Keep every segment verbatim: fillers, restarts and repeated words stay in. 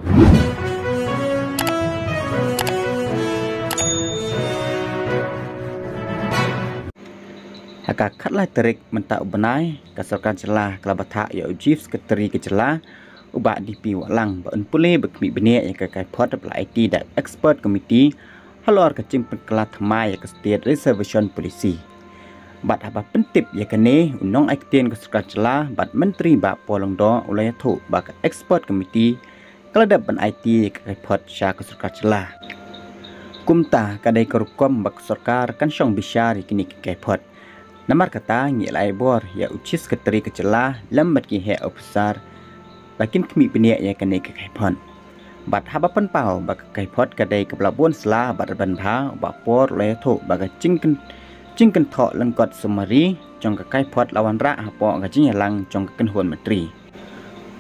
Ha ka khatlai tarik mynta u bnai, ka sorkar jylla ka la bthah ïa u Chief Secretary ka jylla, u Bah D P Wahlang, ba un pule ba khmih bniah ïa ka kaiphod ba la aiti da expert committee halor ka jingpynkylla thymmai ïa ka State Reservation Policy. Bad haba pyntip ïa kane, u nongai ktien ka sorkar jylla bad Myntri Bah Paul Lyngdoh u la ïathuh ba ka expert committee ka la dep ban aiti ïa ka kaiphod sha ka sorkar jylla. Kumta ka dei ka rukom ba ka sorkar kan shong bishar ïa kine ki kaiphod. Namar kata ngi la ai bor ïa u Chief Secretary ka jylla lem bad ki heh ophisar ba kin khmih bniah ïa kane ka kaiphod. Bad haba pynpaw ba ka kaiphod ka dei kaba la bun sla bad ban bha, u Bah Paul u la ïathuh ba ka jingkyn-, jingkynthoh lyngkot summary jong ka kaiphod la wanrah hapoh ka jingïalang jong ka kynhun myntri.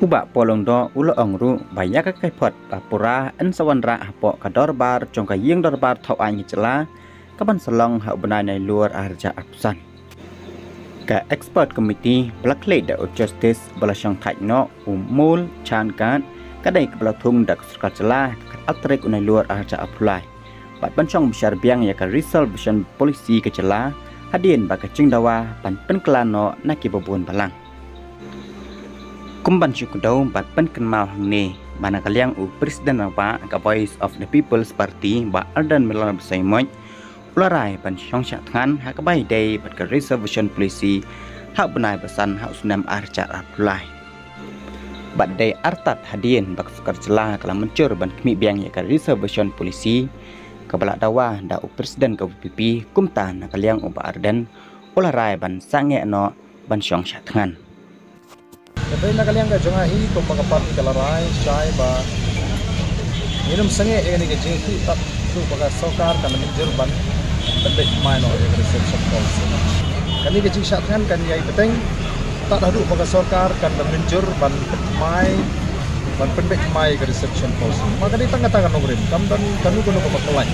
U Bah Paul Lyngdoh u la ong ruh ba ïa ka kaiphod ba pura yn sa wanrah hapoh ka dorbar jong ka ïing dorbar thaw aiñ ka jylla, kaban sa long ha u bnai Nailur arhajar arphew san. Ka expert committee ba la khlieh da u Justice ba la shongthait noh u Mool Chan Gat, ka dei kaba la thung da ka sorkar jylla ha ka khatar tarik u Nailur arhajar arphew lai. Bad ban shong bishar biang ïa ka Reservation Policy ka jylla, hadien ba ka jingdawa ban pynkylla noh na kiba bun balang. Kum ban shu kdew bad pynkynmaw hangne, ba na ka liang u President rangbah ka Voice of the People's Party, Bah Ardent Miller Basaiawmoit, u la rai ban shong shah thngan ha kaba ïadei bad ka Reservation Policy ha u bnai ba san ha u snem arhajar arphew lai. Bad dei artat hadien ba ka sorkar jylla ka la mynjur ban khmih biang ïa ka Reservation Policy, kaba la dawa da u President ka V P P, kumta na ka liang u Bah Ardent u la rai ban sangeh noh ban shong shah thngan. Ka dei na ka liang ka jong ngi, kumba ka party ka la rai shai ba ngin ym sangeh ïa kane ka jingkyrpad, haduh ba ka sorkar kan mynjur ban pynbeit thymmai noh ïa ka Reservation Policy. Kane ka jingshah thngan kan ïai bteng tad haduh ba ka sorkar kan mynjur ban pynbeit thymmai, ban pynbeit thymmai ïa ka Reservation Policy. Ma ka dei tang kata ka nongrim, kam don kano kano kaba pynlait.